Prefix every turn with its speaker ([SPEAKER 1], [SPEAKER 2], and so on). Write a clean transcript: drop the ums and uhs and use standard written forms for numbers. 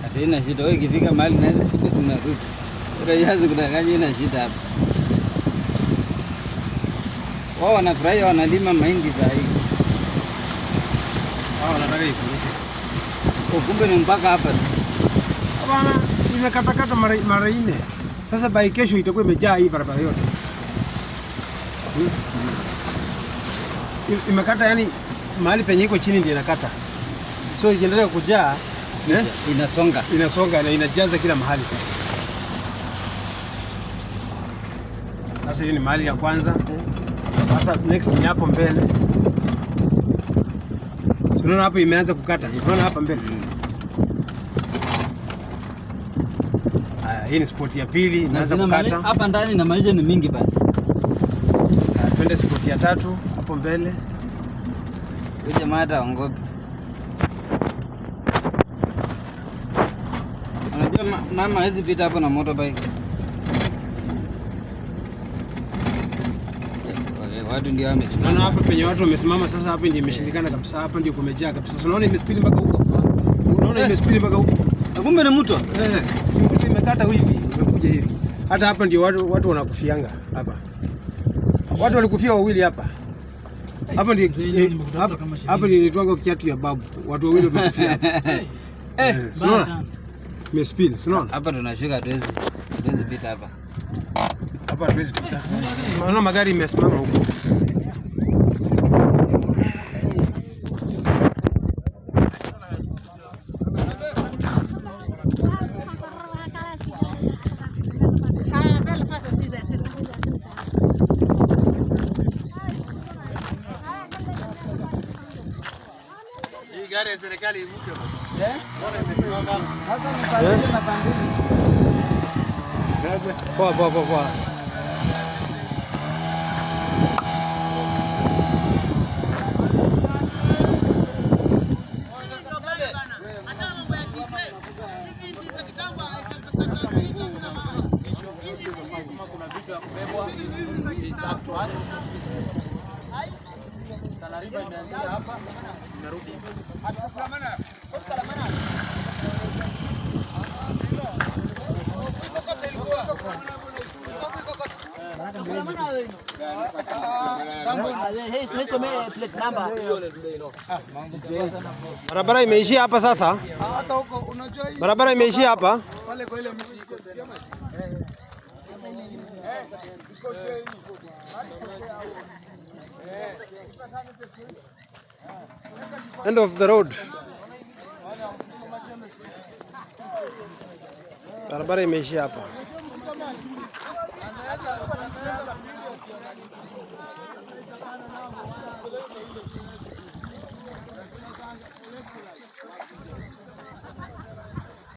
[SPEAKER 1] Hata ina shida, wewe ikifika mahali naenda shida tunarudi. Unajua kudanganya ina shida hapa. Wao wanafurahia wanalima mahindi saa hii.
[SPEAKER 2] Hao wanataka ifurike.
[SPEAKER 1] Oh, kumbe ni mpaka hapa tu.
[SPEAKER 2] Hapana, imekatakata mara nne. Sasa by kesho itakuwa imejaa hii barabara yote. Imekata yani mahali penye iko chini ndio inakata. So ikiendelea kujaa eh,
[SPEAKER 1] Inasonga.
[SPEAKER 2] Inasonga na inajaza kila mahali sasa. Sasa hiyo ni mahali ya kwanza. Sasa next ni hapo mbele. Si unaona hapo imeanza kukata. Si unaona hapa mbele? Haya, hii ni spot ya pili
[SPEAKER 1] Na
[SPEAKER 2] inaanza
[SPEAKER 1] zina
[SPEAKER 2] kukata.
[SPEAKER 1] Hapa ndani na maisha ni mingi basi.
[SPEAKER 2] Haya, twende spot ya tatu hapo mbele.
[SPEAKER 1] Huyu jamaa hata haogopi. Unajua mama hawezi pita hapo na motorbike. Watu ndio
[SPEAKER 2] Unaona
[SPEAKER 1] wamesimama.
[SPEAKER 2] hapa penye watu wamesimama sasa, hapa ndio imeshindikana kabisa, hapa ndio kumejaa kabisa. Si unaona imespill mpaka huko? Unaona imespill mpaka huko?
[SPEAKER 1] Na kumbe ni mto.
[SPEAKER 2] Eh, si mto imekata hivi, imekuja hivi. Hata hapa ndio watu wanakufianga hapa. Watu walikufia wawili hapa. Hapa ndio hapa ndio inaitwanga kiatu ya babu. Watu wawili wamekufia hapa. Eh, si unaona? Imespill, si unaona?
[SPEAKER 1] Hapa tunashuka, hatuwezi pita hapa.
[SPEAKER 2] Hapa hatuwezi pita. Unaona magari imesimama huko.
[SPEAKER 3] Hii gari ya serikali ivuke basi.
[SPEAKER 1] Eh? Sasa nipandishe na pandishe.
[SPEAKER 2] Poa poa poa poa. Barabara imeishia hapa sasa. Barabara imeishia hapa. End of the road. Barabara imeishia hapa.